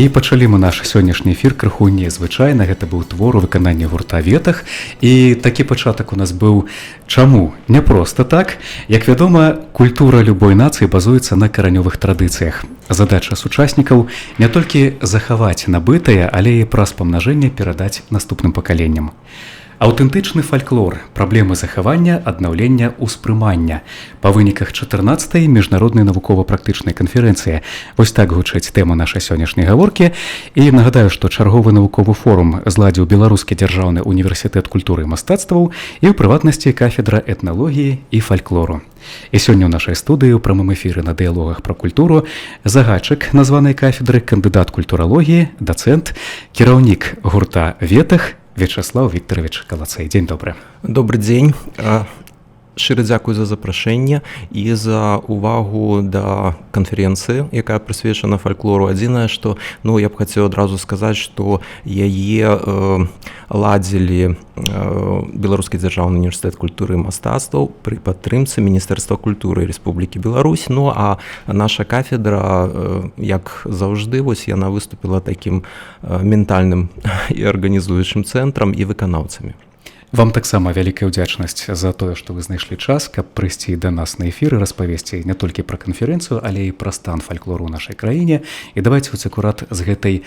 І пачалі мы наш сённяшні эфір крыху незвычайна. Гэта быў твор у выкананні гурта «Ветах». І такі пачатак у нас быў чаму? Не проста так. Як вядома, культура любой нацыі базуецца на каранёвых традыцыях. Задача сучаснікаў не толькі захаваць набытае, але і праз памнажэнне перадаць наступным пакаленням. Аўтэнтычны фальклор, праблемы захавання, аднаўлення, успрымання. Па выніках 14-й міжнароднай навукова-практычнай канферэнцыі. Вось так гучыць тэма нашай сённяшняй гаворкі. І нагадаю, што чарговы навуковы форум зладзіў Беларускі дзяржаўны універсітэт культуры і мастацтваў і ў прыватнасці кафедра этналогіі і фальклору. І сёння ў нашай студыі ў прамым эфіры на дыялогах пра культуру загадчык названай кафедры, кандыдат культуралогіі, дацэнт, кіраўнік гурта «Ветах» Вячаслаў Віктаравіч Калацэй. Дзень добры. Добры дзень. Шчыра дзякую за запрашэнне і за увагу да канферэнцыі, якая прысвечана фальклору. Адзінае, што, ну, я б хацеў адразу сказаць, што яе ладзілі Беларускі дзяржаўны універсітэт культуры і мастацтваў пры падтрымцы Міністэрства культуры Рэспублікі Беларусь. Ну а наша кафедра, як заўжды, вось яна выступіла такім ментальным і арганізуючым цэнтрам і выканаўцамі. Вам таксама вялікая ўдзячнасць за тое, што вы знайшлі час, каб прыйсці да нас на эфір і распавесці не толькі пра канферэнцыю, але і пра стан фальклору ў нашай краіне. І давайте вось акурат з гэтай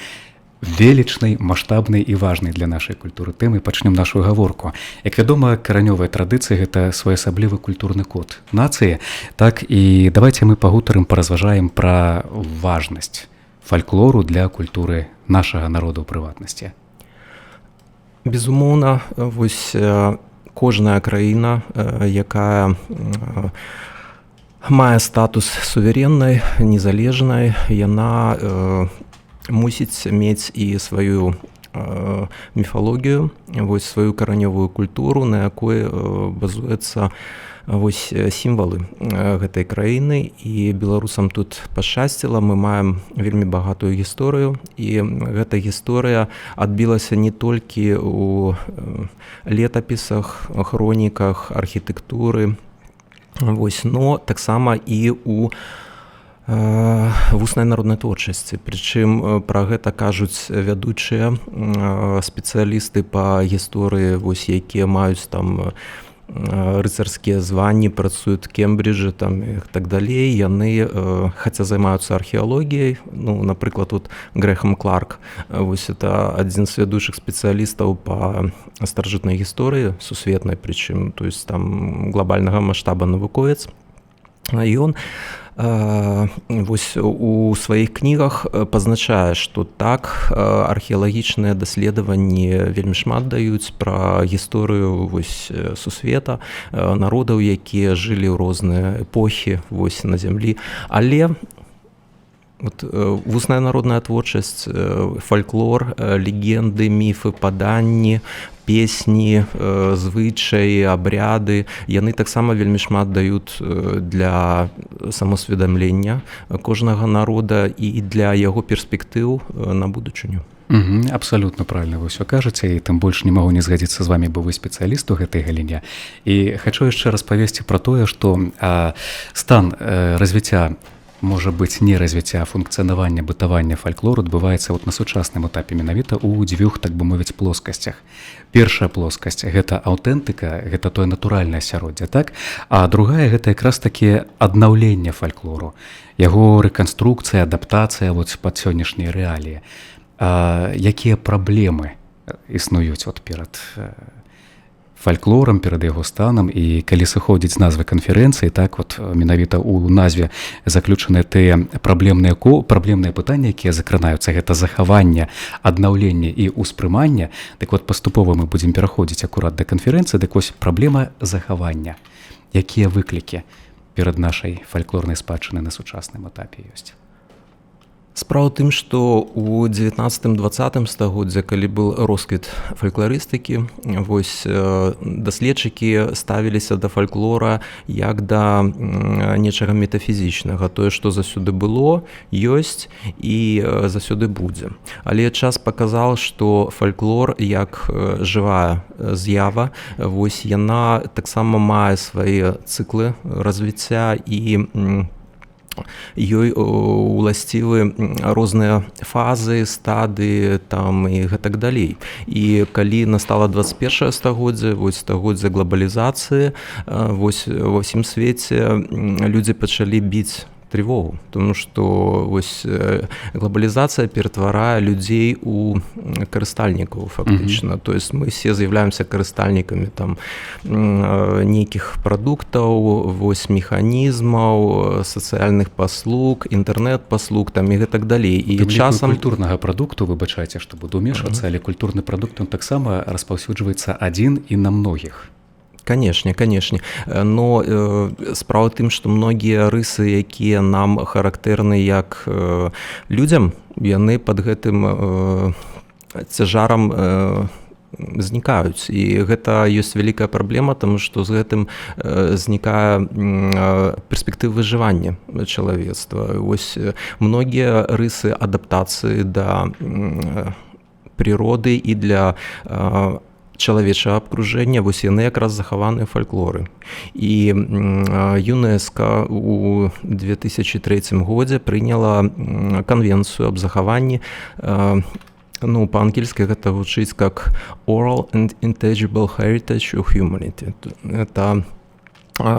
велічнай, маштабнай і важнай для нашай культуры тэмы пачнём нашу гаворку. Як вядома, каранёвыя традыцыі — гэта своеасаблівы культурны код нацыі. Так, і давайте мы пагутарым, паразважаем пра важнасць фальклору для культуры нашага народа ў прыватнасці. Безумоўна, вось кожная краіна, якая мае статус сувереннай, незалежнай, яна мусіць мець і сваю міфалогію, вось сваю каранёвую культуру, на якой базуецца вось сімвалы гэтай краіны. І беларусам тут пашчасціла: мы маем вельмі багатую гісторыю, і гэта гісторыя адбілася не толькі у летапісах, хроніках, архітэктуры, вось, но таксама і у вуснай народнай творчасці. Прычым пра гэта кажуць вядучыя спецыялісты па гісторыі, вось якія маюць там рыцарскія званні, працуюць Кембриджы там і так далей. Яны хаця займаюцца археалогіяй, ну, напрыклад, тут Грэхам Кларк, вось это адзін з вядучых спецыялістаў па старажытнай гісторыі сусветнай, прычым, то есть там глобальнага маштаба навуковец, ён вось у сваіх кнігах пазначае, што так, археалагічныя даследаванні вельмі шмат даюць пра гісторыю вось сусвета, народаў, якія жылі ў розныя эпохі вось на зямлі, але вот вусная народная творчасць, фальклор, легенды, міфы, паданні, песні, звычаі, абряды, яны таксама вельмі шмат даюць для самасведамлення кожнага народа і для яго перспектыў на будучыню. Абсалютна правильно вы ўсё кажаце, і тым больш не магу не згадзіцца з вамі, бо вы спецыяліст у гэтай галіне. І хачу яшчэ распавесці пра тое, што стан развіцця, можа быць, не развіцця, функцыянавання, бытавання фальклору адбываецца вот на сучасным этапе менавіта ў дзвюх, так бы мовіць, плоскасцях. Першая плоскасць — гэта аўтэнтыка, гэта тое натуральнае асяроддзе, так, а другая — гэта якраз такі аднаўленне фальклору, яго рэканструкцыя, адаптацыя вот пад сённяшнія рэаліі. Якія праблемы існуюць вот перад фальклорам, перад яго станам? І калі сыходзіць з назвы канферэнцыі, так, вот менавіта ў назве заключаныя тыя праблемныя пытанні, якія закранаюцца, гэта захаванне, аднаўленне і ўспрыманне. Так вот, паступова мы будзем пераходзіць акурат да канферэнцыі. Дык вось, праблема захавання: якія выклікі перад нашай фальклорнай спадчынай на сучасным этапе ёсць? Справа ў тым, што ў 19-20 стагоддзя, калі был росквіт фалькларыстыкі, вось даследчыкі ставіліся да фальклора як да нечага метафізічнага, тое, што заўсёды было, ёсць і заўсёды будзе. Але час паказаў, што фальклор як жывая з'ява, вось яна таксама мае свае цыклы развіцця і Ёй уласцівы розныя фазы, стады там і гэтак далей. І калі настала 21 стагоддзя, вось стагоддзя глобалізацыі, вось ва ўсім свеце людзі пачалі біць трывогу, тому что вось глобалізацыя ператварае людзей у карыстальнікаў фактычна. То есть мы все з'яўляемся карыстальнікамі там нейкіх прадуктаў, вось механізмаў, сацыяльных паслуг, інтэрнэт-паслуг там і гэтак далей. І часам культурнага прадукту, выбачайце, што буду умешвацца, але культурны прадукт, он таксама распаўсюджваецца адзін і на многіх. Конечно, конечно, но справа тым, што многія рысы, якія нам характэрны як людзям, яны под гэтым цяжарам знікаюць. І гэта ёсць вялікая праблема, тому што з гэтым знікае перспектывы выжывання чалавецтва. Вось многія рысы адаптацыі да прыроды і для чалавечага абкружэння, вось яны якраз захаваны фальклоры. І ЮНЕСКО у 2003 годзе прыняла канвенцыю аб захаванні, ну, па-ангельскі гэта гучыць как Oral and Intangible Heritage of Humanity. Это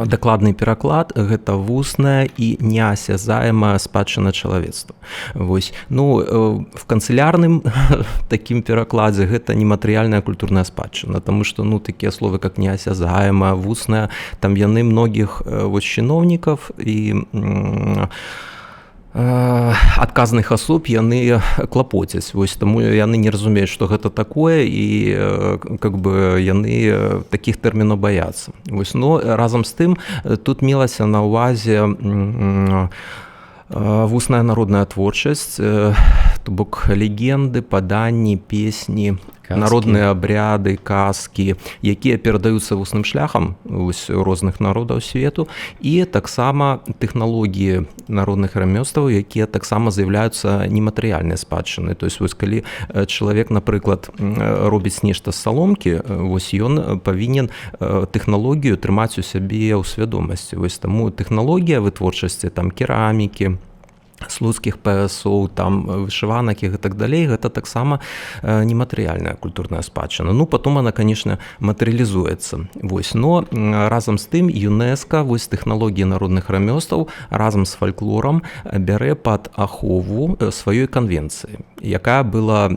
дакладны пераклад, гэта вусная і неасязаемая спадчына чалавецтва. Вось, ну, в канцылярным такім перакладзе гэта нематэрыяльная культурная спадчына, тому что, ну, такія словы, как неасязаемая, вусная там, яны многіх вось чыноўнікаў і адказных асоб, яны клапоцяць. Вось таму яны не разумеюць, што гэта такое, і как бы яны такіх тэрмінаў баяцца. Вось, но разам з тым тут мелася на ўвазе вусная народная творчасць, то бок легенды, паданні, песні, казкі, народныя абряды, казкі, якія перадаюцца вусным шляхам вось, розных народаў свету, і таксама тэхналогіі народных рамёстваў, якія таксама з'яўляюцца нематэрыяльнай спадчынай. То есть вось калі чалавек, напрыклад, робіць нешта з саломкі, вось ён павінен тэхналогію трымаць у сябе ў свядомасці. Вось таму тэхналогія вытворчасці там керамікі, слуцкіх паясоў, там вышыванак і гэтак далей, гэта таксама нематэрыяльная культурная спадчына. Ну, потом она, конечно, матэрыялізуецца. Вось, но разам з тым ЮНЕСКО вось тэхналогіі народных рамёстваў разам з фальклорам бярэ пад ахову сваёй канвенцыі, якая была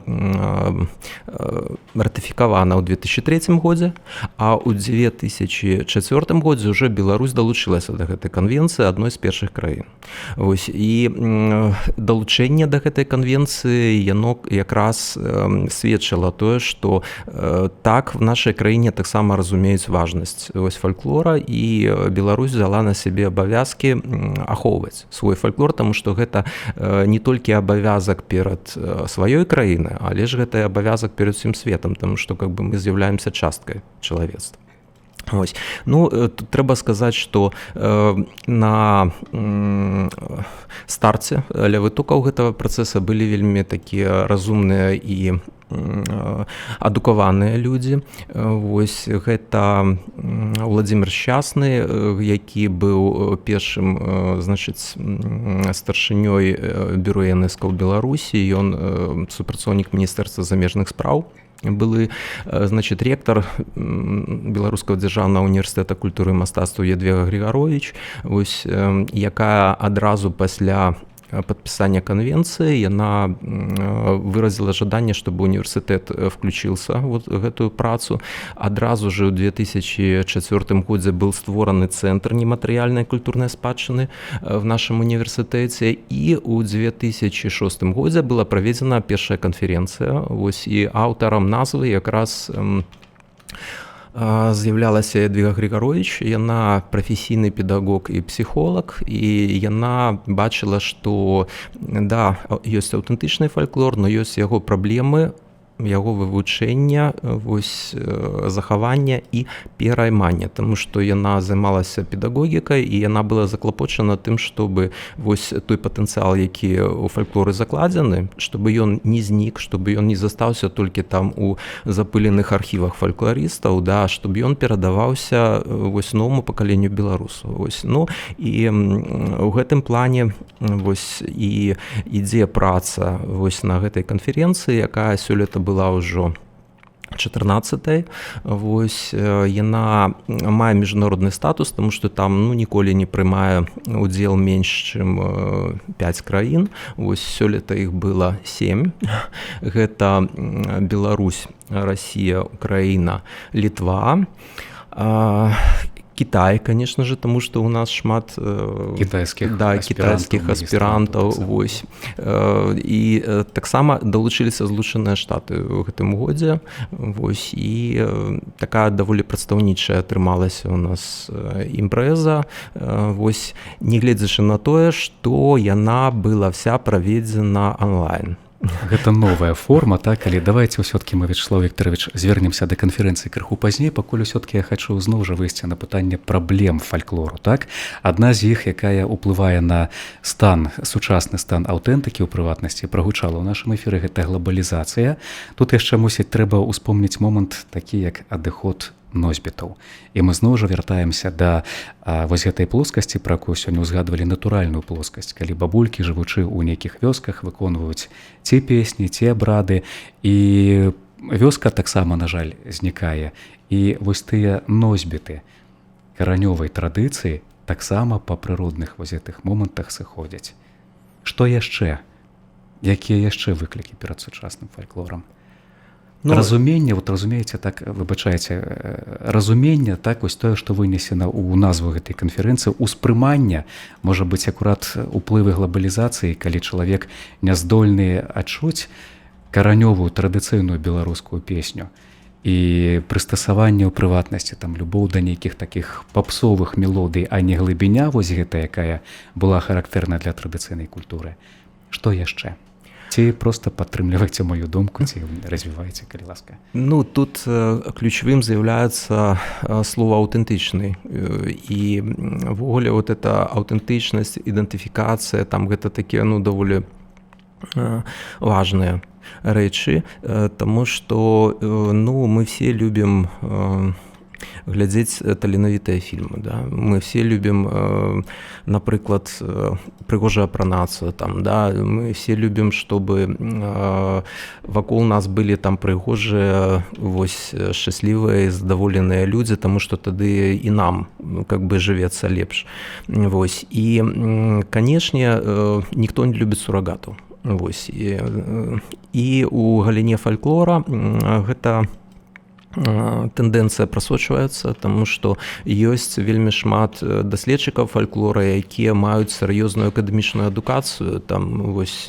ратыфікавана ў 2003 годзе, а ў 2004 годзе уже Беларусь далучылася да гэтай канвенцыі адной з першых краін. Вось, і далучэнне да гэтай канвенцыі, яно якраз сведчыла тое, што так, в нашай краіне таксама разумеюць важнасць вось фальклора, і Беларусь взяла на сябе абавязкі ахоўваць свой фальклор, таму што гэта не толькі абавязак перад сваёй краінай, але ж гэта абавязак перад усім светом, тому што как бы мы з'яўляемся часткай чалавецтва. Ось. Ну, тут трэба сказаць, што на старце ля вытокаў гэтага працэса былі вельмі такія разумныя і адукаваныя людзі. Вось гэта Владимир Шчасны, які быў першым, значыць, старшынёй бюро ЮНЕСКО ў Беларусі, ён супрацоўнік міністэрства замежных спраў былы, значит, ректор Беларускага дзяржаўнага універсітэта культуры і мастацтва Ядвіга Грыгаровіч, вось, якая адразу пасля падпісання канвенцыі, яна выразила жаданне, чтобы універсітэт включился вот гэтую працу. Адразу же ў 2004 годзе был створаны цэнтр нематэрыяльнай культурнай спадчыны в нашем універсітэце, і у 2006 годзе была праведзена першая канферэнцыя. Вось, і аўтарам назвы якраз з'яўлялася Ядвіга Грыгаровіч. Яна прафесійны педагог і псіхолаг, і яна бачыла, што да, ёсць аўтэнтычны фальклор, но ёсць яго праблемы. яго вывучэння, вось, захавання і пераймання, тому што яна займалася педагогікай, і яна была заклапочана тым, чтобы вось той патэнцыял, які ў фальклоры закладзены, чтобы ён не знік, чтобы ён не застаўся толькі там у запыленых архівах фалькларыстаў, да, чтобы ён перадаваўся вось новому пакаленню беларусаў. Вось, ну і у гэтым плане вось і ідзе праца вось на гэтай канферэнцыі, якая сёлета была ўжо 14. Вось, яна мае міжнародны статус, тому что там, ну, ніколі не прымае удзел менш чым 5 краін. Вось, сёлета іх было 7: гэта Беларусь, Россия, Украина, Літва, Китай, конечно же, тому что у нас шмат китайскіх да, китайскіх аспірантаў. Вось, і таксама далучыліся Злучаныя Штаты ў гэтым годзе. Вось, і такая даволі прадстаўнічая атрымалася у нас імпрэза, вось, нягледзячы на тое, што яна была вся праведзена онлайн. Гэта новая форма, так? Але давайте ўсё-ткі мы, Вячеслав Викторович, звернемся да канферэнцыі крыху пазней. Пакуль усё-ткі я хачу зноў жа выйсці на пытанне праблем фальклору, так? Адна з іх, якая ўплывае на стан, сучасны стан аўтэнтыкі, ў прыватнасці прагучала ў нашым эфіры, гэта глобалізацыя. Тут яшчэ, мусіць, трэба ўспомніць момант такі, як адыход носьбітаў, і мы зноў жа вяртаемся да вось гэтай плоскасці, пра якую сёння ўзгадвалі, натуральную плоскасць, калі бабулькі, жывучы ў нейкіх вёсках, выконваюць ці песні, ці абрады, і вёска таксама, на жаль, знікае, і вось тыя носьбіты каранёвай традыцыі таксама па прыродных вось гэтых момантах сыходзяць. Што яшчэ, якія яшчэ выклікі перад сучасным фальклорам? Ну, разуменне, вот, разумееце, так, выбачайце, разуменне, так, вось тое, што вынесена ў назву гэтай канферэнцыі, успрымання, можа быць, акурат уплывы глобалізацыі, калі чалавек не здольны адчуць каранёвую традыцыйную беларускую песню, і прыстасаванне, ў прыватнасці там любоў да нейкіх такіх папсовых мелодый, а не глыбіня вось гэта, якая была характэрна для традыцыйнай культуры. Што яшчэ? Ці просто падтрымлівайце мою думку, ці развіваеце, калі ласка. Ну, тут ключавым з'яўляецца слова «аўтэнтычны», і ўвогуле вот эта аўтэнтычнасць, ідэнтыфікацыя там, гэта такія, ну, даволі важныя рэчы, таму что, ну, мы все любім глядзець таленавітыя фільмы, да? Мы все любім, напрыклад, прыгожа апранацца там, да, мы все любім, чтобы вакол нас былі там прыгожыя, вось, шчаслівыя, задаволеныя людзі, тому что тады і нам, ну, как бы жывецца лепш. Вось, і канешне, ніхто не любіць сурагату. Вось, і у галіне фальклора гэта тэндэнцыя прасочваецца, таму што ёсць вельмі шмат даследчыкаў фальклора, якія маюць сур'ёзную акадэмічную адукацыю. Там вось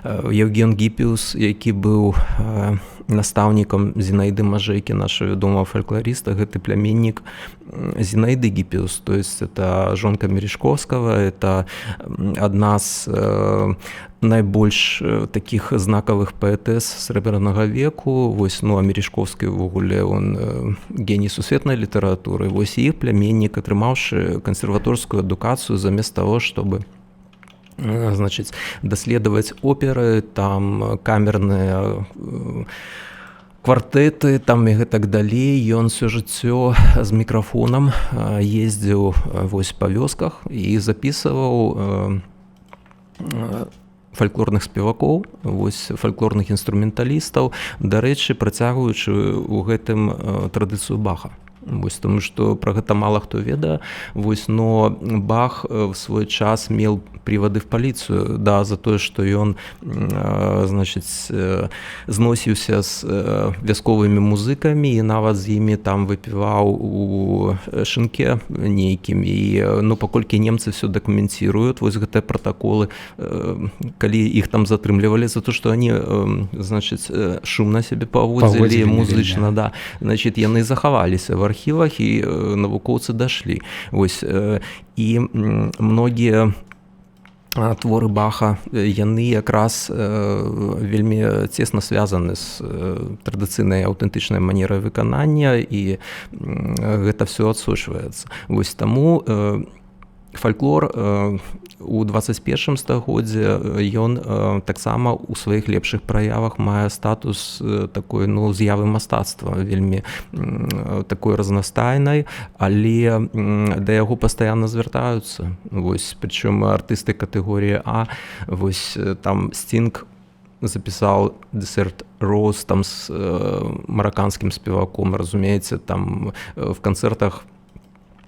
Евген Гіпіус, які быў настаўнікам Зінаіды Мажэйкі, нашага вядомага фалькларыста, гэты пляменнік Зінаіды Гіпіус, то есть это жонка Мережковского, это адна з найбольш таких знакавых паэтэс срэбранага веку. Вось, ну, а Мережковскі увогуле, он геній сусветнай літаратуры. Вось, іх пляменнік, атрымаўшы кансерваторскую адукацыю, замест того, чтобы, значыць, даследаваць оперы там, камерныя квартэты там і гэтак далей, ён всё жыццё з мікрафонам ездзіў, вось, па вёсках і записываў фальклорных спевакоў, вось, фальклорных інструменталістаў, дарэчы, працягваючы ў гэтым традыцыю Баха. Вось, тому что про гэта мала хто ведае, вось, но Бах в свой час мел приводы в полицию, да, за тое, что ён, значыць, зносіўся з вясковымі музыкамі і нават з імі там выпіваў у шынке нейкім. І, ну, паколькі немцы все дакументируют, вось гэтыя протаколы, калі іх там затрымлівалі за то, что они, значыць, шумна себе паводзілі музычна, да, значит, яны захаваліся в архівах, і навукоўцы дашлі. Вось, і многія Творы Баха, яны якраз вельмі цесна связаны з традыцыйнай, аўтэнтычнай манерай выканання, і гэта все адсочваецца. Вось таму фальклор у 21 стагоддзе, ён таксама у сваіх лепшых праявах мае статус такой, ну, з'явы мастацтва, вельмі такой разнастайнай, але да яго пастаянна звяртаюцца. Вось, прычым артысты катэгорыі А. Вось там Стинг записал Desert Rose там с марокканским спеваком, разумеется, там в концертах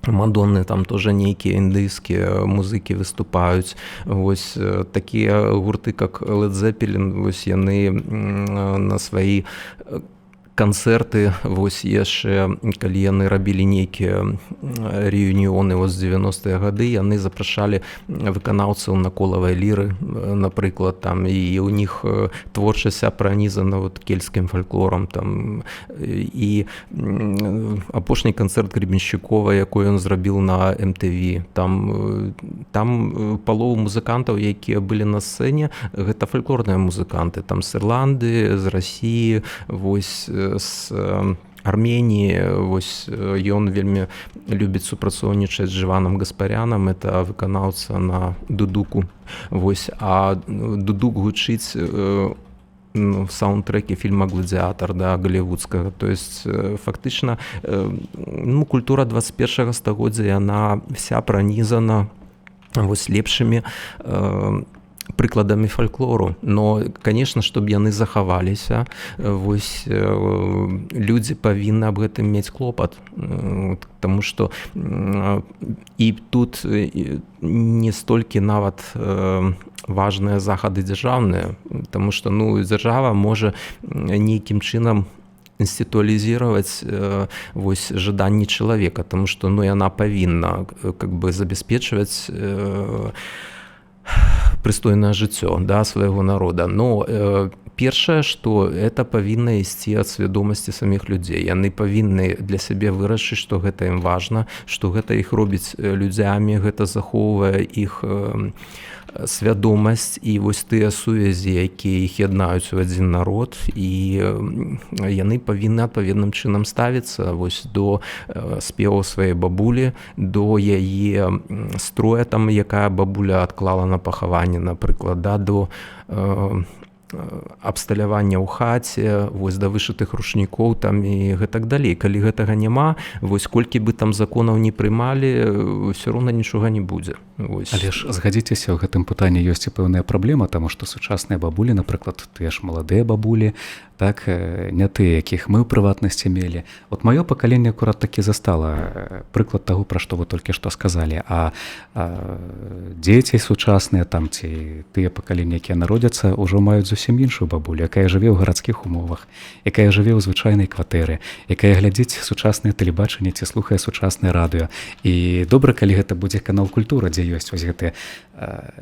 Мадонны там тоже нейкія індыйскія музыкі выступаюць. Вось такія гурты, как Led Zeppelin, вось яны на свае канцэрты, вось яшчэ калі яны рабілі нейкія рэюніёны, вось 90-е гады, яны запрашалі выканаўцаў на колавай ліры, напрыклад, там, і у них творчасць пранізана вот кельцкім фальклорам там. І апошні канцэрт Гребенщикова, якой ён зрабіў на MTV, там палову музыкантаў, якія былі на сцэне, гэта фальклорныя музыканты там з Ірланды, з Расіі, вось з Арменіі. Вось ён вельмі любіць супрацоўнічаць з Жыванам Гаспарянам, это выканаўца на дудуку. Вось, а дудук гучыць, ну, в саундтреке фільма «Гладиатор», да, голливудскага. То есть фактычна, ну, культура 21 стагоддзя, яна вся пранізана вось лепшымі прыкладамі фальклору. Но, конечно, чтобы яны захаваліся, вось людзі павінны аб гэтым мець клопат, потому что і тут не столькі нават важныя захады дзяржаўныя, потому что, ну, дзяржава можа нейкім чынам інституалізировать вось жаданні чалавека, тому что, ну, яна павінна как бы забяспечваць прыстойнае жыццё, да, свайго народа. Но першае, что это павінна ісці ад свядомасці саміх людзей. Яны павінны для сябе вырашыць, што гэта ім важна, што гэта іх робіць людзямі, гэта захоўвае іх свядомасць і вось тыя сувязі, якія іх яднаюць у адзін народ, і яны павінны адпаведным чынам ставіцца вось до спеваў сваёй бабулі, до яе строя там, якая бабуля адклала на пахаванне, напрыклад, да, до абсталявання ў хаце, вось да вышытых ручнікоў там і гэтак далей. Калі гэтага няма, вось колькі бы там законаў не прымалі, ўсё роўна нічога не будзе. Вось. Але ж згадзіцеся, ў гэтым пытанні ёсць і пэўная праблема, таму што сучасныя бабулі, напрыклад, тыя ж маладыя бабулі, так, не тыя, якіх мы ў прыватнасці мелі. Вот маё пакаленне акурат такі застала прыклад таго, пра што вы толькі што сказалі, а дзеці сучасныя там ці тыя пакаленні, якія народзяцца, ўжо маюць зусім іншую бабулю, якая жыве ў гарадскіх умовах, якая жыве ў звычайнай кватэры, якая глядзіць сучаснае тэлебачанне ці слухае сучаснае радыё. І добра, калі гэта будзе канал «Культура», дзе ёсць вось гэты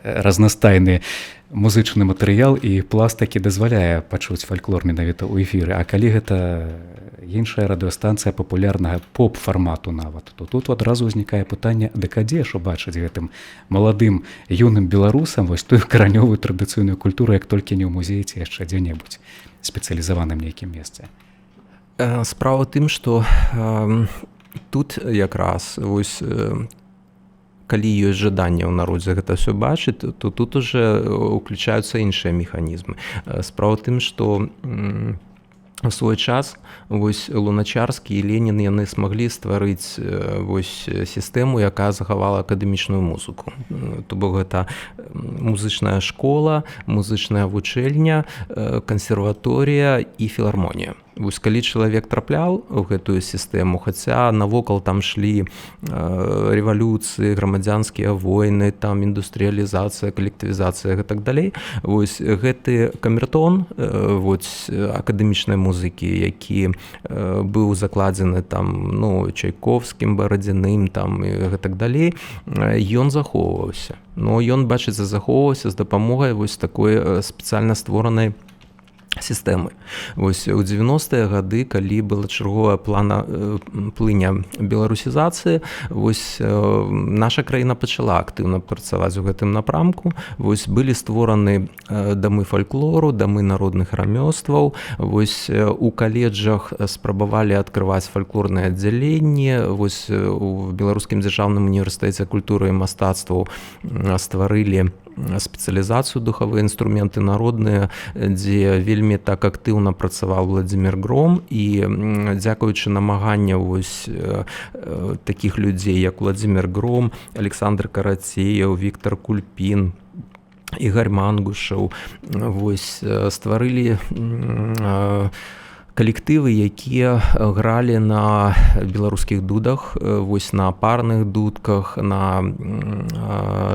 разнастайны музычны матэрыял і пласт, які дазваляе пачуць фальклор менавіта ў эфіры. А калі гэта іншая радыёстанцыя папулярнага поп-фармату нават, то тут адразу ўзнікае пытанне: дык а дзе ж убачыць гэтым маладым, юным беларусам вось тую каранёвую традыцыйную культуру, як толькі не ў музеі ці яшчэ дзе-небудзь спецыялізаваным нейкім месцы? Справа тым, што тут якраз вось калі ёсць жаданне ў народзе гэта все бачыць, то тут уже уключаюцца іншыя механізмы. Справа тым, што в свой час вось Луначарскі і Ленін, яны смаглі стварыць вось сістэму, якая захавала акадэмічную музыку. То бок гэта музычная школа, музычная вучэльня, кансерваторія і філармонія. Вось калі чалавек трапляў у гэтую сістэму, хаця навокал там шлі рэвалюцыі, грамадзянскія войны там, індустрыялізацыя, калектывізацыя, гэтак далей, вось гэты камертон вось акадэмічнай музыкі, які быў закладзены там, ну, Чайковскім, Барадзіным там і гэтак далей, ён захоўваўся. Но ён, бачыце, захоўваўся з дапамогай вось такой спецыяльна створанай сістэмы. Сістэмы. Вось у 90-е гады, калі была чарговая плана плыня беларусізацыі, вось наша краіна пачала актыўна працаваць у гэтым напрамку. Вось былі створаны дамы фальклору, дамы народных рамёстваў, вось у каледжах спрабавалі адкрываць фальклорнае аддзяленне, вось у Беларускім дзяржаўным універсітэце культуры і мастацтваў стварылі спецыялізацыю «Духавыя інструменты народныя», дзе вельмі так актыўна працаваў Владимир Гром. І дзякуючы намаганню вось такіх людзей, як Владимир Гром, Александр Карацееў, Виктор Кульпін, Ігор Мангушаў, вось стварылі калектывы, якія гралі на беларускіх дудах, вось на парных дудках, на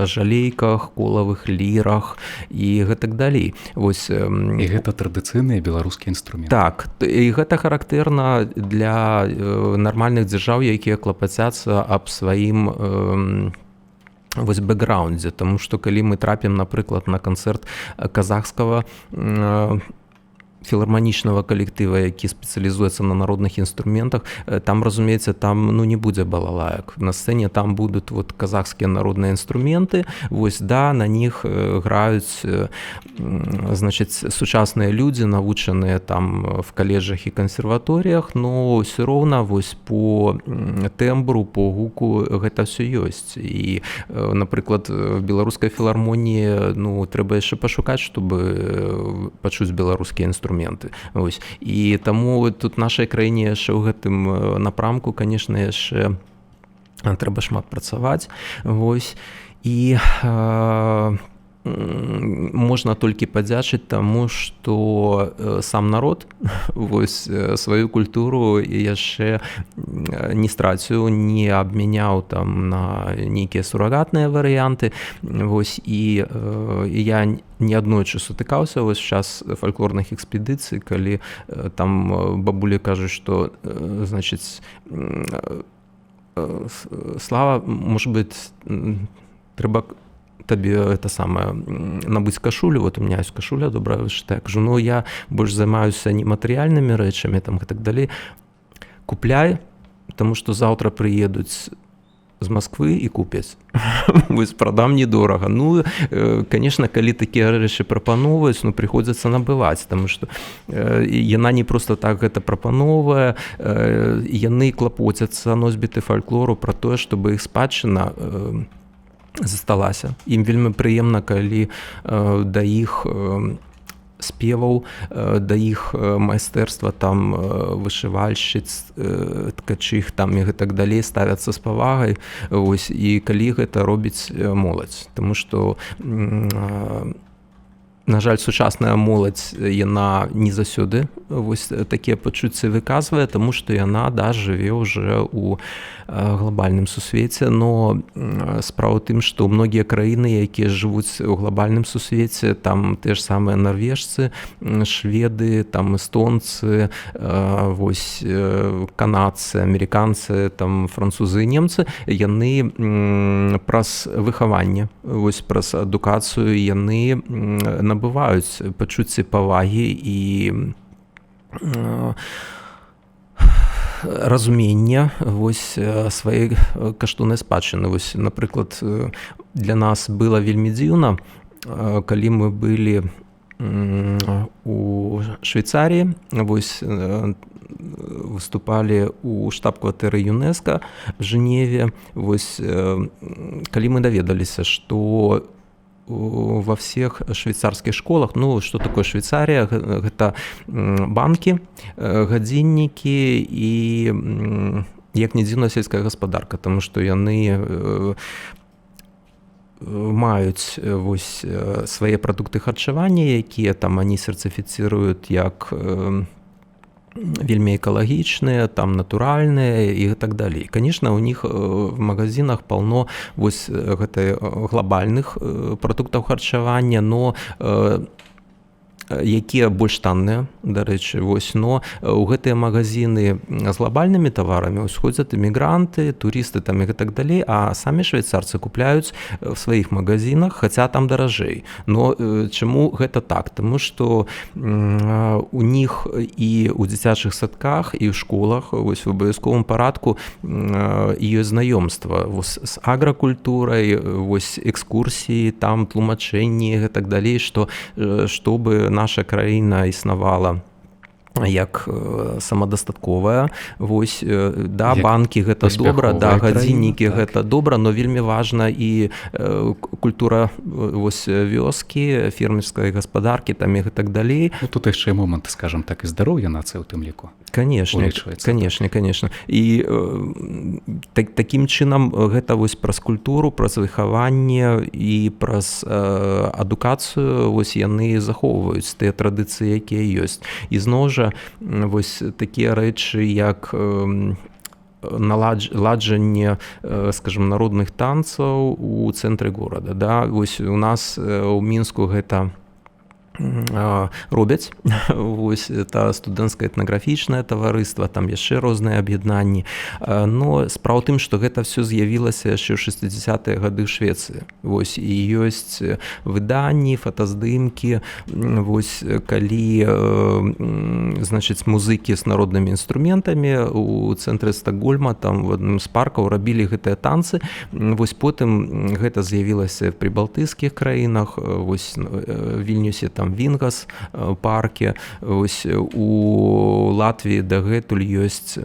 жалейках, колавых лірах і гэтак далей. Вось. І гэта традыцыйныя беларускія інструменты. Так, і гэта характэрна для нармальных дзяржаў, якія клапацяцца аб сваім вось бэкграундзе, тому что калі мы трапім, напрыклад, на канцэрт казахскага філарманічнага калектыва, які спецыялізуецца на народных інструментах, там, разумеецца, там, ну, не будзе балалаек на сцэне, там будут вот казахскія народныя інструменты. Вось, да, на них граюць, значыць, сучасныя людзі, навучаныя там в каледжах і кансерваторыях, но ўсё роўна вось по тэмбру, по гуку гэта все ёсць. І, напрыклад, в Беларускай філармоніі, ну, трэба яшчэ пашукаць, чтобы пачуць беларускія інструменты. Ось. І таму тут нашай краіне яшчэ ў гэтым напрамку, конечно, яшчэ трэба шмат працаваць. Вось. І можна толькі падзячыць таму, што сам народ вось сваю культуру яшчэ не страціў, не абмяняў там на нейкія сурагатныя варыянты. Вось, і я неаднойчы сутыкаўся вось час фальклорных экспедыцый, калі там бабулі кажуць, што, значыць, «Слава, может быть, трэба табе это самое, набыць кашулю? Вот у меня есть кашуля добрая вышытая». Кажу: «Ну, я больш займаюся нематэрыяльнымі рэчамі там і так далей». «Купляй, потому что заўтра прыедуць з Москвы і купяць, вось прадам недорага». Ну, конечно, калі такія рэчы прапановваюць, ну, прыходзіцца набываць, тому что яна не просто так гэта прапановая, яны клапоцяцца, носьбіты фальклору, про тое, чтобы іх спадчына засталася. Ім вельмі прыемна, калі да іх спеваў, да іх майстэрства там вышывальшчыц, ткачых там і гэтак далей ставяцца з павагай. Ось, і калі гэта робіць моладзь, тому что, на жаль, сучасная моладзь, яна не заўсёды вось такія пачуцці выказвае, тому што яна, да, жыве уже у глобальным сусвеце. Но справа тым, што многія краіны, якія жывуць у глобальным сусвеце, там те ж самыя нарвежцы, шведы, там эстонцы, вось канадцы, амерыканцы, там французы, немцы, яны праз выхаванне, вось праз адукацыю яны набываюць пачуцці павагі і разумення вось сваёй каштоўнай спадчыны. Вось, напрыклад, для нас было вельмі дзіўна, калі мы былі у Швейцаріі, вось выступалі у штаб-кватэры ЮНЕСКО в Женеве, вось калі мы даведаліся, что во всех швейцарских школах, ну, что такое Швейцария, гэта банки, гадзіннікі і, як не дзіўна, сельская гаспадарка, тому что яны маюць вось свае прадукты харчавання, якія там они сертыфіцыруюць як вельмі экалагічныя, там натуральныя і так далей. Конечно, у них в магазинах полно вось гэтай глобальных прадуктаў харчавання, но Якія больш танныя, дарэчы. Вось, но у гэтыя магазины з глобальнымі таварамі ходзяць эмігранты, турысты там і так далей, а самі швейцарцы купляюць в сваіх магазинах, хаця там даражэй. Но чаму гэта так? Таму что у них і у дзіцячых садках, і ў школах, вось, в абавязковым парадку ёсць знаёмства з агракультурай, вось, экскурсіі там, тлумачэнні, так далей, что чтобы наша краіна існавала як самадастатковая. Вось, да, банкі — гэта добра, да, гадзіннікі — гэта добра, но вельмі важна і культура, вось, вёскі, фермерскай гаспадаркі там і так далей. Ну, тут яшчэ момант, скажем так, і здароўя нацыі у тым ліку. Конечно, конечно, конечно. І такім чынам гэта вось праз культуру, праз выхаванне і праз адукацыю, вось, яны захоўваюць тыя традыцыі, якія ёсць. І зноў жа, вось такія рэчы, як наладжанне, скажем, народных танцаў у цэнтры горада, да. Вось у нас у Мінску гэта робяць, вось, это студэнцкае этнаграфічнае таварыства, там яшчэ розныя аб'яднанні. Но справа тым, што гэта все з'явілася яшчэ ў 60-е гады ў Швецыі. Вось, і ёсць выданні, фотаздымкі, вось, калі, значыць, музыкі з народнымі інструментамі у цэнтры Стакгольма там в адным з паркаў рабілі гэтыя танцы. Вось, потым гэта з'явілася в прыбалтыйскіх краінах, вось, Вільнюсе там, Вінгас парке. Ось, у Латвіі дагэтуль ёсць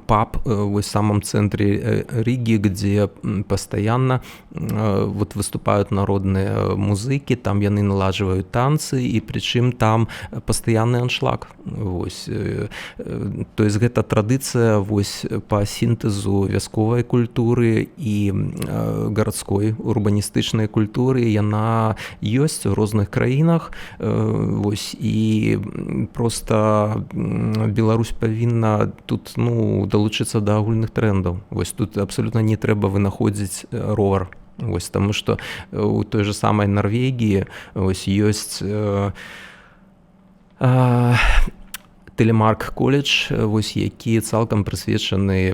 паб, вось, в самом центре Риги, где постоянно вот выступают народные музыки, там яны наладжваюць танцы, і прычым там пастаянны аншлаг. Вось. То есть гэта традыцыя, вось, па сінтэзу вясковай культуры і гарадской урбаністычнай культуры, яна ёсць у розных краінах. Вось, і просто Беларусь павінна тут, ну, далучыцца да агульных трендаў. Вось, тут абсолютно не трэба вынаходзіць ровар. Вось, таму что у той же самай Норвегіі, ось, ёсць Тэлемарк колледж, вось, які цалкам прысвечаны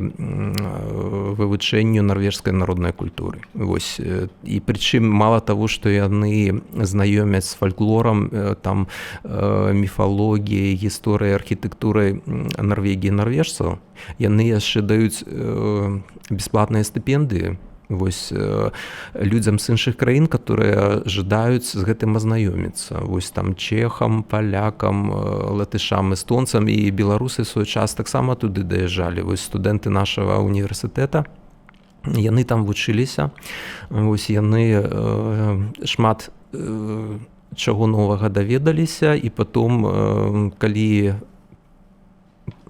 вывучэнню нарвежскай народнай культуры. Вось, і прычым мала таго, што яны знаёмяць з фальклорам там, міфалогіяй, гісторыяй, архітэктурай Нарвегіі нарвежцаў, яны яшчэ даюць бясплатныя стыпендыі, вось, людзям з іншых краін, которые жадаюць з гэтым азнаёміцца, вось, там чехам, палякам, латышам, эстонцам. І беларусы свой час таксама туды даязджалі, вось, студэнты нашага універсітэта, яны там вучыліся. Вось, яны шмат чаго новага даведаліся, і потом, калі,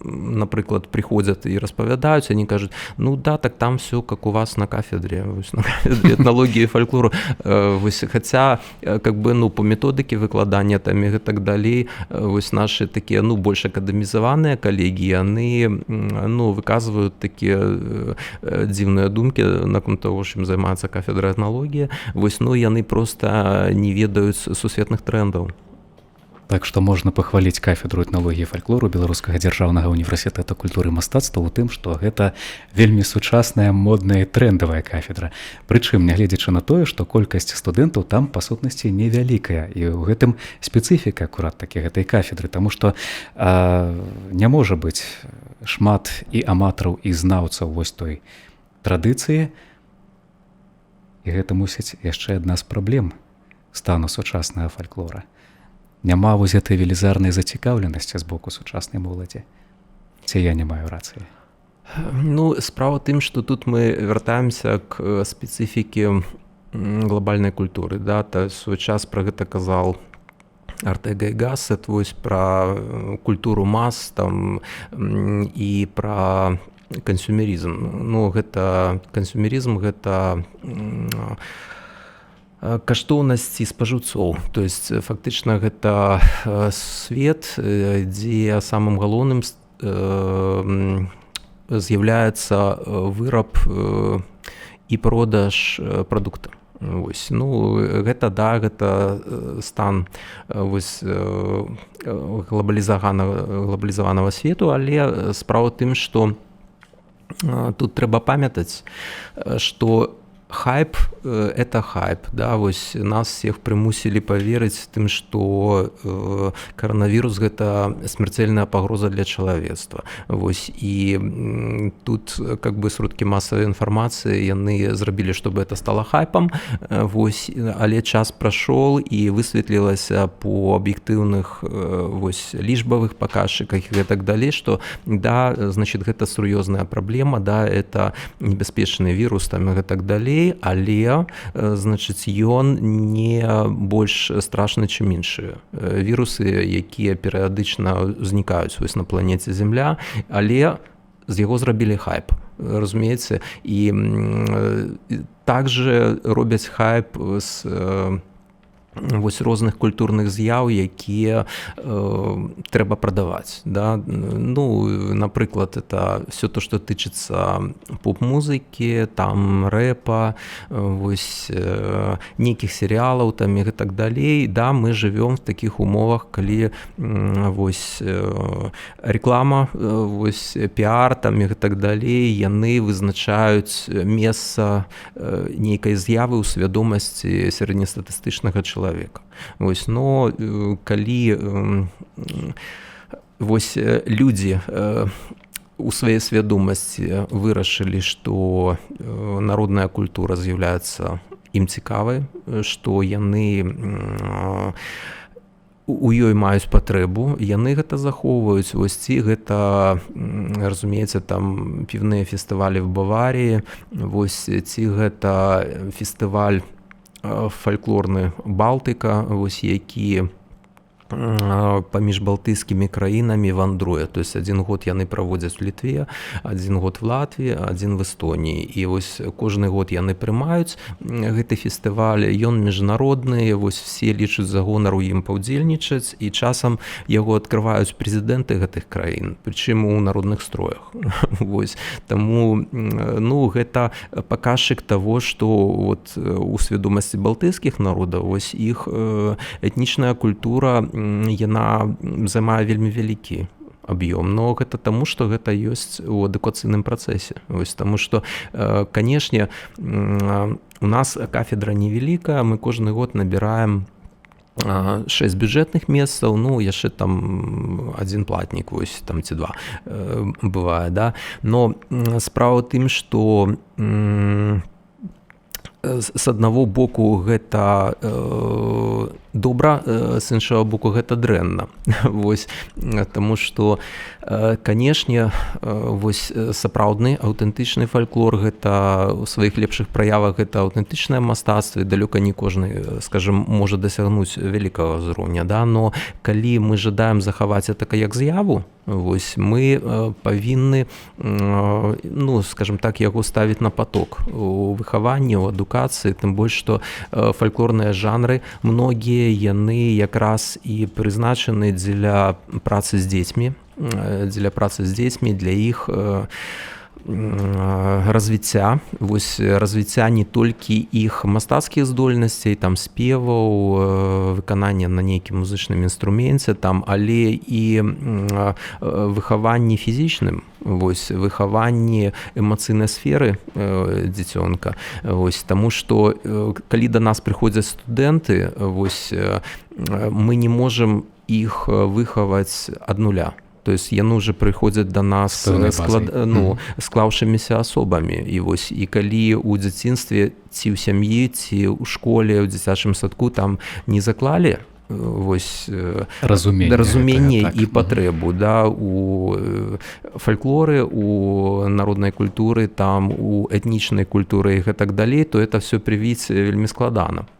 напрыклад, приходят і распавядаюць, они кажуць: «Ну да, так там все как у вас на кафедре, вось, на кафедре этналогіі, фальклору». Вось, хаця как бы, ну, по методыке выкладання там і так далей, вось, наши такія, ну, больш акадэмізаваныя калегі, яны, ну, выказваюць такія дзіўныя думкі наконт того, чым займаецца кафедра этналогіі. Вось, ну, яны просто не ведаюць сусветных трендаў. Так што можна пахваліць кафедру этналогіі, фальклору Беларускага дзяржаўнага універсітэта культуры і мастацтва ў тым, што гэта вельмі сучасная, модная, трэндавая кафедра. Прычым нягледзячы на тое, што колькасць студэнтаў там па сутнасці невялікая, і ў гэтым спецыфіка акурат такі гэтай кафедры, таму што не можа быць шмат і аматараў, і знаўцаў вось той традыцыі. І гэта, мусіць, яшчэ адна з праблем стану сучаснага фальклора: няма вось гэтай велізарнай зацікаўленасці з боку сучаснай моладзі. Ці я не маю рацыі? Ну, справа тым, что тут мы вяртаемся к спецыфіке глобальнай культуры, да. Та свой час про гэта казал Артэга і Гасет, вось, пра культуру мас там і пра кансюмерізм. Ну, гэта кансюмерізм, гэта каштоўнасці спажыўцоў, то есть фактычна гэта свет, дзе самым галоўным з'яўляецца выраб і продаж прадукта. Вось, ну, гэта, да, гэта стан вось глобалізаванага свету, але справа тым, што тут трэба памятаць, што хайп — это хайп, да. Вось нас всех прымусілі паверыць тым, что каранавірус — гэта смярцельная пагроза для чалавецтва. Вось, і тут как бы сродкі масавай інфармацыі, яны зрабілі, чтобы это стало хайпам. Вось, але час прайшоў, і высветлілася по аб'ектыўных вось лічбавых паказчыках і так далей, что да, значит, гэта сур'ёзная праблема, да, это небяспечны вірус там і так далей, але, значыць, ён не больш страшны, чым іншыя вірусы, якія перыядычна ўзнікаюць вось на планеце Земля, але з яго зрабілі хайп, разумееце. І также робяць хайп з вось розных культурных з'яў, якія трэба прадаваць, да. Ну, напрыклад, это все то, что тычыцца поп-музыкі там, рэпа, вось нейкіх серыялаў там і так далей. Да, мы живём в таких умовах, калі вось реклама, вось піар там і так далей, яны вызначаюць месца нейкай з'явы ў свядомасці сярэднестатыстычнага чалавека. Вось, но калі вось людзі у сваёй свядомасці вырашылі, што народная культура з'яўляецца ім цікавай, што яны у ёй маюць патрэбу, яны гэта захоўваюць. Вось, ці гэта, разумееце, там піўныя фестывалі в Баваріі, вось, ці гэта фестываль фальклорны «Балтыка», вось, які паміж балтыйскімі краінамі вандруе, то есть один год яны праводзяць в Літве, один год в Латвіі, один в Эстоніі, і вось кожны год яны прымаюць гэты фестываль. Ён міжнародны, вось, все лічаць за гонар у ім паўдзельнічаць, і часам яго открываюць прэзідэнты гэтых краін, прычым у народных строях. Вось, таму, ну, гэта паказчык того, что вот у свядомасці балтыйскіх народаў вось іх этнічная культура, яна займае вельмі вялікі аб'ём. Но гэта таму, что гэта ёсць у адукацыйным працэсе. Вось, таму что, канешне, у нас кафедра невялікая, мы кожны год набіраем 6 бюджэтных месцаў, ну, яшчэ там один платнік, вось, там ці два бывае, да. Но справа тым, что з аднаго боку гэта добра, з іншага боку гэта дрэнна. Вось, таму что, канешне, вось сапраўдны аўтэнтычны фальклор — гэта у сваіх лепшых праявах гэта аўтэнтычнае мастацтва, далёка не кожны, скажем, можа дасягнуць вялікага ўзроўня, да. Но калі мы жадаем захаваць это як з'яву, вось, мы павінны, ну, скажем так, яго ставіць на поток у выхаванні, у адукацыі, тым больш што фальклорныя жанры многія, яны якраз і прызначаны дзеля працы з дзецьмі, для іх развіцця, вось, развіцця не толькі іх мастацкіх здольнасцей там, спеваў, выканання на нейкім музычным інструменце там, але і выхаванні фізічным, вось, выхаванні эмацыйнай сферы дзіцёнка. Вось, таму што калі да нас прыходзяць студэнты, вось, мы не можам іх выхаваць ад нуля, то есть яны уже прыходзяць да нас склад, ну, склаўшыміся асобамі. І вось, і калі ў дзяцінстве, ці ў сям'і, ці ў школе, ў дзіцячым садку там не заклалі вось разуменне, разуменне так. І патрэбу, да, у фальклоры, у народнай культуры там, у этнічнай культуры і гэтак далей, то это все прывіць вельмі складана.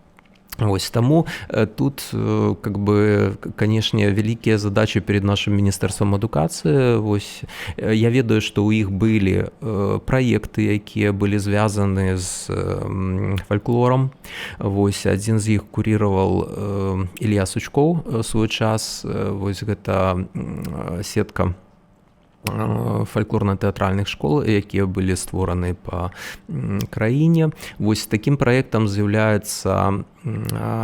Ось, таму тут как бы, канешне, вялікія задачи перед нашим міністэрствам адукацыі. Вось, я ведаю, што ў іх былі праекты, якія былі звязаны з фальклорам. Вось, адзін з іх курировал Ілья Сучкоў свой час. Вось, гэта сетка. Фальклорна-тэатральных школ, якія былі створаны па краіне. Вось такім праектам з'яўляецца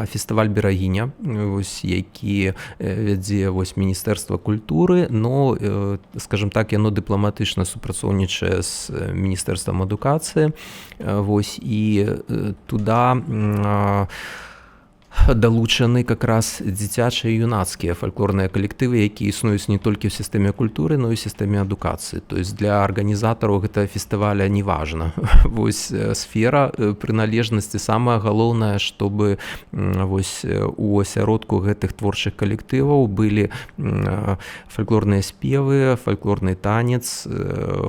фестываль «Берагіня», вось, які вядзе, вось, Міністэрства культуры, но, скажем так, яно дыпламатычна супрацоўнічае з Міністэрствам адукацыі. Вось, і туда далучаны как раз дзіцячыя, юнацкія фальклорныя калектывы, якія існуюць не толькі ў сістэме культуры, но і сістэме адукацыі. То есть для арганізатараў гэтага фестываля не важна, вось, сфера прыналежнасці, самае галоўнае, чтобы, вось, у асяродку гэтых творчых калектываў былі фальклорныя спевы, фальклорны танец,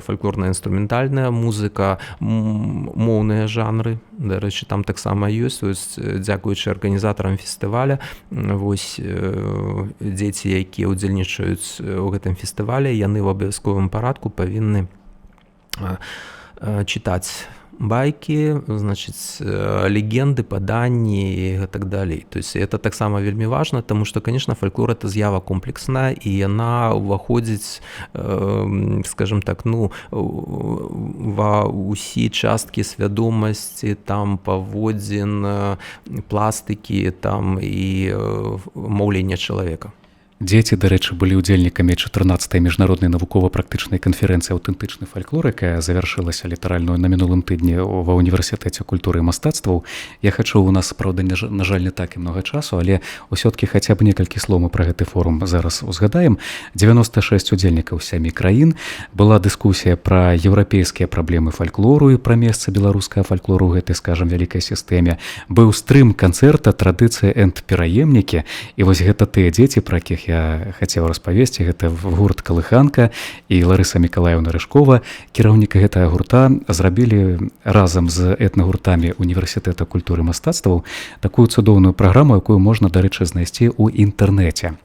фальклорная інструментальная музыка, моўныя жанры. Дарэчы, там таксама ёсць, вось, дзякуючы арганізатарам фестываля, вось, дзеці, якія ўдзельнічаюць у гэтым фестывале, яны ў абавязковым парадку павінны чытаць байкі, значыць, легенды, паданні і так далей. То есть это таксама вельмі важна, тому что, конечно, фальклор — это з'ява комплексная, і яна ўваходзіць, скажем так, ну, ва ўсі часткі свядомасці, там, паводзін, пластыкі там і маўлення чалавека. Дзеці, дарэчы, былі ўдзельнікамі 14 міжнароднай навукова-практычнай канферэнцыі «Аўтэнтычны фальклор», якая завяршылася літаральна на мінулым тыдні ва універсітэце культуры і мастацтваў. Я хачу, у нас, праўда, на жаль, не так і многа часу, але ўсё-ткі хаця б некалькі слоў мы пра гэты форум зараз узгадаем. 96 удзельнікаў сямі краін. Была дыскусія пра еўрапейскія праблемы фальклору і пра месца беларускага фальклору ў гэтай, скажам, вялікай сістэме. Быў стрым канцэрта «Традыцыя энд пераемнікі», і вось гэта тыя дзеці, пра якіх я хацеў распавесці. Гэта гурт «Калыханка», і Ларыса Мікалаеўна Рыжкова, кіраўнік гэтага гурта, зрабілі разам з этнагуртамі універсітэта культуры мастацтваў такую цудоўную праграму, якую можна, дарэчы, знайсці ў інтэрнэце.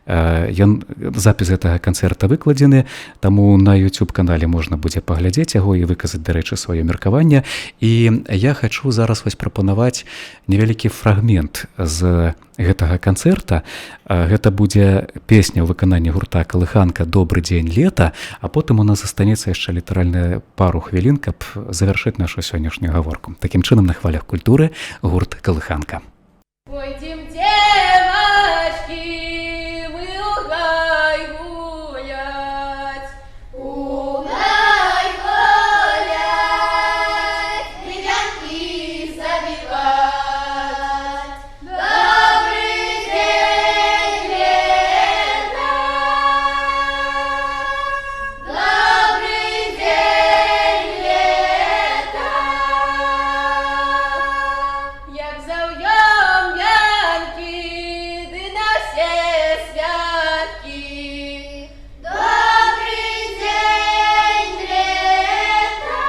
Ён, запіс гэтага канцэрта, выкладзены, таму на YouTube канале можна будзе паглядзець яго і выказаць, дарэчы, сваё меркаванне. І я хачу зараз вось прапанаваць невялікі фрагмент з гэтага канцэрта. Гэта будзе песня ў выкананні гурта «Калыханка» «Добрый дзень, лета», а потым у нас застанецца яшчэ літаральна пару хвілін, каб завяршыць нашу сённяшнюю гаворку. Такім чынам, на хвалях культуры гурт «Калыханка». Пойдем, девочки, мы у гай гулять. У гай гулять, гребенки завивать. Добрый день, лето! Добрый день, лето! Як заўём вянкі, ды на все святкі. Добрый день, лето!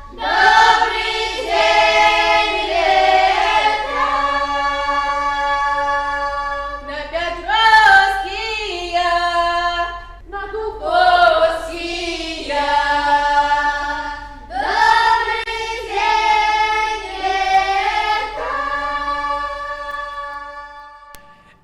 Добрый день, лето! На Пятровскія, на Дубовскія. Добрый день, лето!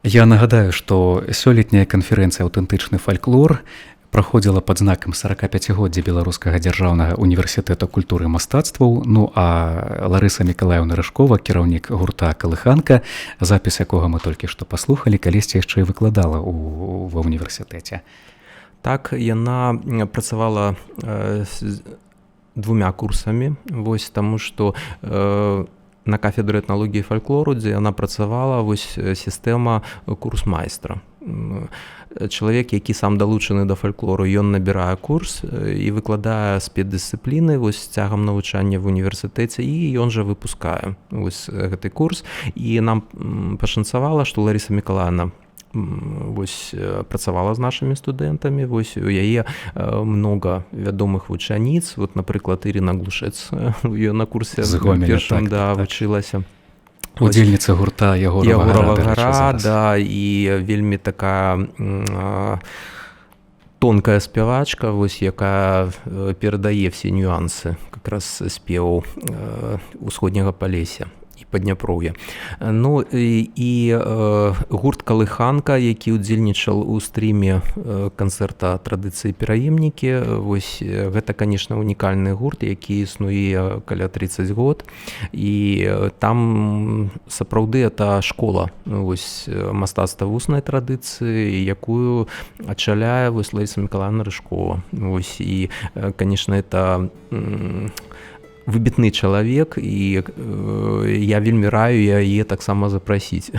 Я нагадаю, што сёлетняя канферэнцыя «Аўтэнтычны фальклор» праходзіла пад знакам 45годдзя Беларускага дзяржаўнага універсітэта культуры і мастацтваў. Ну а Ларыса Мікалаеўна Рыжкова, кіраўнік гурта «Калыханка», запіс якога мы толькі што паслухалі, калісьці яшчэ і выкладала ва універсітэце. Так, яна працавала з двумя курсамі, вось, таму што на кафедры этналогіі фальклору, дзе яна працавала, вось, сістэма курс майстра. Чалавек, які сам далучаны да фальклору, ён набірае курс і выкладае спецдысцыпліны, вось, цягам навучання в універсітэце, і ён жа выпускае, вось, гэты курс. І нам пашанцавала, што Ларыса Мікалаеўна, вось, працавала з нашымі студэнтамі. Вось, у яе много вядомых вучаніц, вот, напрыклад, Ірына Глушец ее на курсе З Гомеля, першым, так, да, так. вучылася. Вось. Удзельніца гурта «Ягорава «Ягорава гара», дарэчы, гара», зараз. Да, і вельмі такая тонкая спявачка, вось, якая перадае все нюансы как раз спеваў усходняга Палесся. І і Падняпроўя. Ну і гурт «Калыханка», які ўдзельнічаў у стріме канцэрта «Традыцыі пераемнікі», вось гэта, конечно, унікальны гурт, які існуе каля 30 год, і там сапраўды это школа, ну, вось, мастацтва вуснай традыцыі, якую ачаляе вось Лариса Миколаевна Рыжкова. Вось, і, конечно, это выбітны чалавек, і я вельмі раю яе таксама запрасіць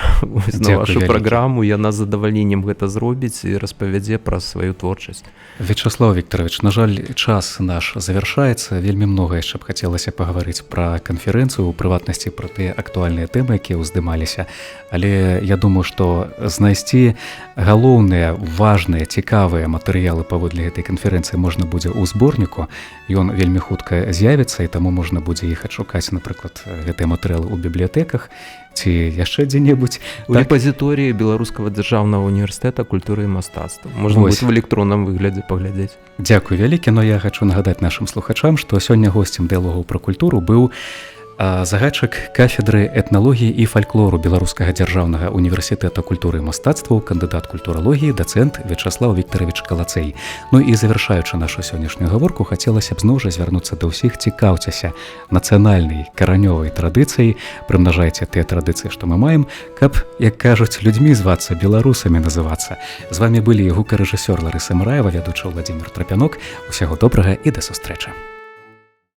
на вашу праграму, яна з задавальненнем гэта зробіць і распавядзе пра сваю творчасць. Вячаслаў Віктаравіч, на жаль, час наш завяршаецца. Вельмі многа яшчэ б хацелася пагаварыць пра канферэнцыю, у прыватнасці пра тыя актуальныя тэмы, якія ўздымаліся. Але я думаю, што знайсці галоўныя, важныя, цікавыя матэрыялы паводле гэтай канферэнцыі можна будзе ў зборніку. Ён вельмі хутка з'явіцца, і таму можна будзе іх адшукаць, напрыклад, гэтыя матэрыялы ў бібліятэках ці яшчэ дзе-небудзь. У так? Рэпазіторыі Беларускага дзяржаўнага універсітэта культуры і мастацтва. Можна будет в электронным выглядзе паглядзець. Дзякуй вялікі, но я хачу нагадаць нашым слухачам, што сёння госцем дыялогу пра культуру быў загадчык кафедры этналогіі і фальклору Беларускага дзяржаўнага універсітэта культуры і мастацтваў, кандыдат культуралогіі, дацэнт Вячаслаў Віктаравіч Калацэй. Ну і завяршаючы нашу сённяшнюю гаворку, хацелася б зноў жа звярнуцца да ўсіх: цікаўцеся нацыянальнай каранёвай традыцыяй, прымнажайце тыя традыцыі, што мы маем, каб, як кажуць, людзьмі звацца, беларусамі называцца. З вамі былі гукарэжысёр Ларыса Мыраева, вядучы Уладзімір Трапянок. Усяго добрага і да сустрэчы.